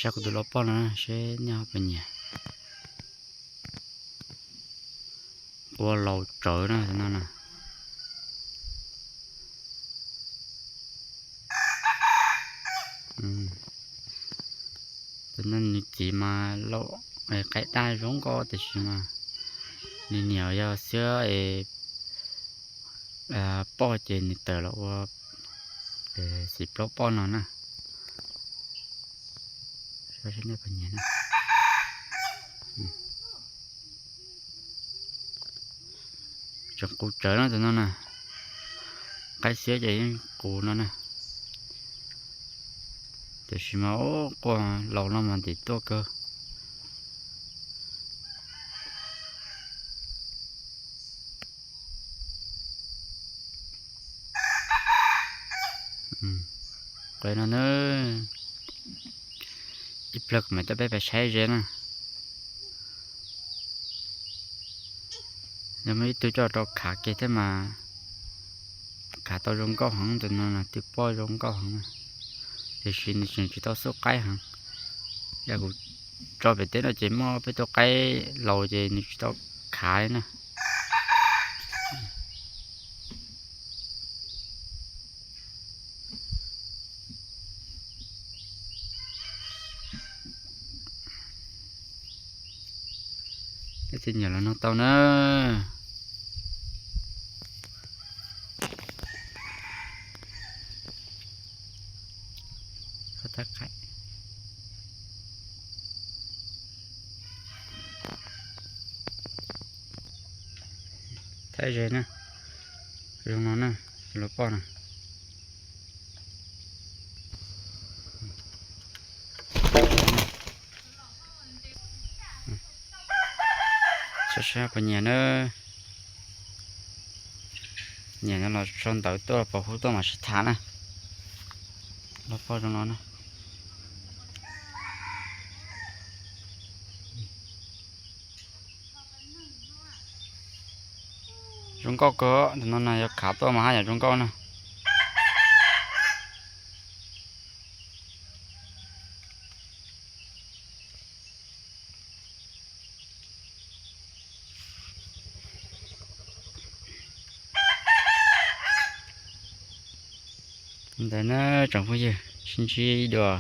Kuv tus lauj poj no seb nej puas nyiam. Qua laus tsawv na tus no na. Tus no nws txiv mas laus, qaib daj zoo nkauj tiam sis mas nws niam yog xiab es poj ces nws tawm los ua xim plaub poj no na. Tseem qus tsawv no tus no na, qaib xiab ces yeej qus no na. Tiam sis mas quaj laus no mas ntim tuaj kawg. Qe no na, ib pliag kuv mam coj peb pais saib ze na. Yog muaj ib tug coj rau khav kiag thiab mas khav tau zoo nkauj heev, tus no twb poj zoo nkauj heev, tiam sis nws tseem tsis tau xub qaib heev. Yog kuv tso pem teb no ces muaj peb tug qaib laus ces nws tsis tau khav li na. Leej twg nyiam los nug tau na. Thaij ze na, zoo no na, tus lauj poj no. Saib saib puas nyiam na. Nyiam no los sau ntawv tuaj, pom hu tuaj mam sib tham na. Lauj poj zoo no na. Zoo nkauj kawg, tus no na yog khav tuaj mas haj yam zoo nkauj na. Ntawd na tsoom phooj ywg, sib ntsib dua.